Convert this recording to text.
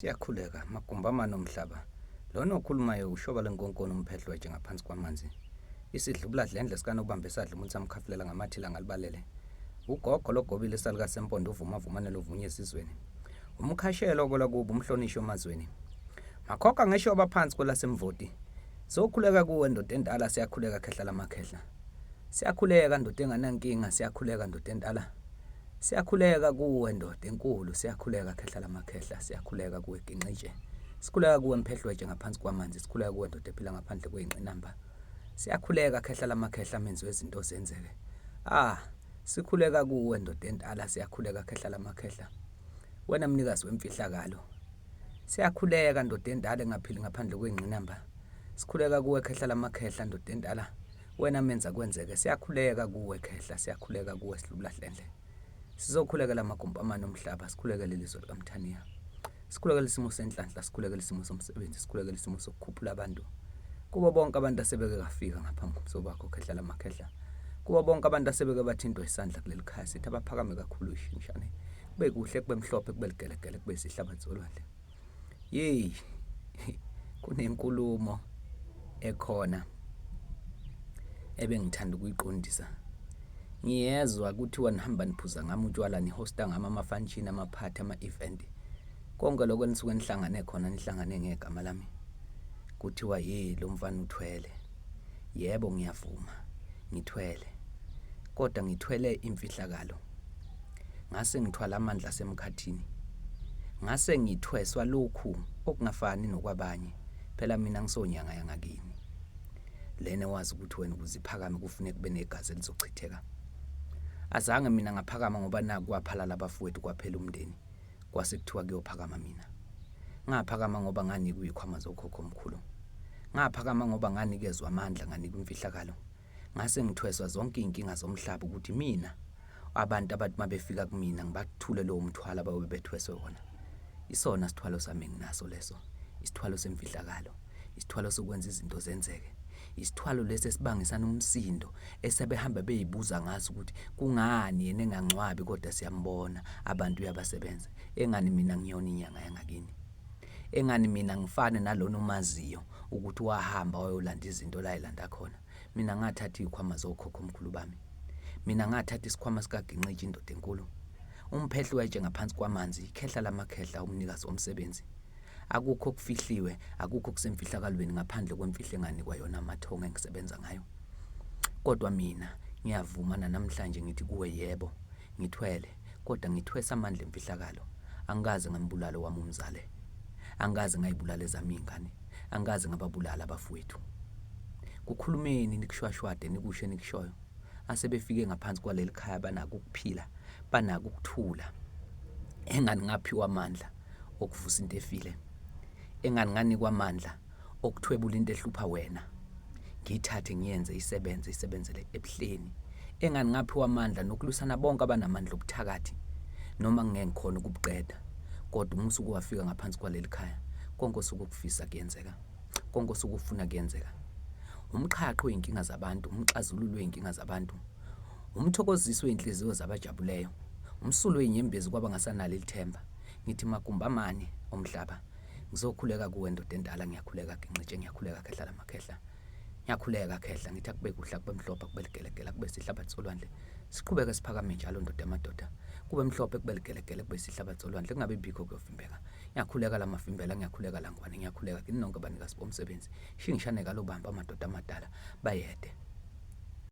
Siyakhuleka, magumbi amane omhlaba. Lona okhulumayo ushoba lenkonkoni umphehlo wetshe ngaphansi kwamanzi. Isidlubuladlendle sikanobamba esadla umuntu samkhafulela ngamathi ilanga libalele. Ugogo logobile isalukazi sempondo uvuma vumanele uvunye esizweni. Umkhashelo kwelakubo umhlonishwa emazweni. Makhokha ngeshoba phansi kwelasemvoti. Sokhuleka kuwe ndoda endala siyakhuleka khehla lamakhehla. Siyakhuleka ndoda enganankinga siyakhuleka ndoda endala. Siyakhuleka kuwe ndoda enkulu siyakhuleka khehla lamakhehla siyakhuleka kuwe ginqitshe. Sikhuleka kuwe mphehlwetshe ngaphansi kwamanzi sikhuleka kuwe ndoda ephila ngaphandle kwey'ngqinamba. Siyakhuleka khehla lamakhehla menzi wezinto zenzeke. Ah sikhuleka kuwe ndoda endala siyakhuleka khehla lamakhehla. Wena mnikazi wemfihlakalo. Siyakhuleka ndoda endala engaphili ngaphandle kwengqinamba. Sikhuleka kuwe khehla lamakhehla ndoda endala. Wena menza kwenzeke. Siyakhuleka kuwe khehla, siyakhuleka kuwe sihlubulahlendle. Sizokhulekela amagumbi amane omhlaba, sikhulekele ilizwe likaMthaniya. Sikhulekele isimo senhlanhla, sikhulekele isimo somsebenzi, sikhulekele isimo sokukhuphula abantu. Kubo bonke abantu asebeke kafika ngaphambi komsobo wakho khehla lamakhehla. Kubo bonke abantu asebeke bathintwa isandla kuleli khaya sithi abaphakame kakhulu ishingishane. Kube kuhle kube mhlophe kube ligelegele kube isihlabathi solwandle. Yeyi kunenkulumo ekhona ebengithanda ukuyiqondisa. Ngiyezwa kuthiwa nihamba niphuza ngami utshwala nihosta ngami ama-function, amaphathi, ama-event. Konke lokho enisuke nihlangane khona nihlangane ngegama lami. Kuthiwa ye lo mfana uthwele. Yebo ngiyavuma ngithwele. Kodwa ngithwele imfihlakalo. Ngase ngithwala amandla asemkhathini. Ngase ngithweswa lokhu okungafani nokwabanye. Phela mina ngisonyanga yangakini. Lena wazi ukuthi wena ukuze iphakame kufuneka kube negazi elizochitheka. Azange mina ngaphakama ngoba naku kwaphalala abafowethu kwaphela umndeni. Kwase kuthiwa kuyophakama mina. Ngaphakama ngoba nganikwa izikhwama zokhokhomkhulu. Ngaphakama ngoba nganikezwa amandla nganikwa imfihlakalo. Ngase ngithweswa zonke iy'nkinga zomhlaba ukuthi mina abantu abathi uma befika kumina ngibathule lowo mthwalo abayobe bethweswe wona. Isona sithwalo sami enginaso leso, isithwalo semfihlakalo, isithwalo sokwenza izinto zenzeke. Isithwalo lesi esibangisana umsindo esebehamba beyibuza ngaso ukuthi kungani yena engangcwabi kodwa siyambona abantu uyabasebenza. Engani mina ngiyona inyanga yangakini. Engani mina ngifane nalona omaziyo ukuthi wahamba wayolanda izinto la elanda khona. Mina ngathatha iy'khwama zokhokhomkhulu bami. Mina ngathatha isikhwama sikaGinqitshe indoda enkulu. Umphehli wetshe ngaphansi kwamanzi, ikhehla lamakhehla umnikazi womsebenzi. Akukho okufihliwe, akukho okusemfihlakalweni ngaphandle kwemfihlo enganikwa yona amathongo engisebenza ngayo. Kodwa mina ngiyavuma nanamhlanje ngithi kuwe yebo, ngithwele, kodwa ngithwesa amandla emfihlakalo. Angikaze ngambulala owami umzale. Angikaze ngayibulala ezami iy'ngane. Angikaze ngababulala abafowethu. Kukhulumeni nikushwashwade nikusho enikushoyo. Asebefike ngaphansi kwaleli khaya banako ukuphila, banako ukuthula. Engani ngaphiwa amandla okuvusa into efile. Engani nganikwa amandla okuthwebula into ehlupha wena. Ngiyithathe ngiyenze isebenze isebenzele ebuhleni. Engani ngaphiwa amandla nokulwisana bonke abanamandla obuthakathi noma ngingeke ngikhona ukubuqeda. Kodwa uma usuke wafika ngaphansi kwaleli khaya, konke osuke ukufisa kuyenzeka. Konke osuke ufuna kuyenzeka. Umxhaqho wey'nkinga zabantu, umxazululo wey'nkinga zabantu, umthokozisi wey'nhliziyo zabajabuleyo, umsuli wey'nyembezi kwabangasanalo ilithemba. Ngithi magumbi amane omhlaba, ngizokhuleka kuwe ndoda endala, ngiyakhuleka ginqitshe, ngiyakhuleka khehla lamakhehla. Ngiyakhuleka khehla, ngithi akube kuhle, akube mhlophe, akube ligelegele, akube sihlabathi solwandle. Siqhubeke siphakame njalo ndoda yamadoda. Kube mhlophe, kube ligelegele, kube sihlabathi solwandle, kungabe bikho kuyovimbeka. Ngiyakhuleka lamavimbela, ngiyakhuleka langwane, ngiyakhuleka kini nonke banikazi bomsebenzi. Shingishane kalobamba amadoda amadala, bayede.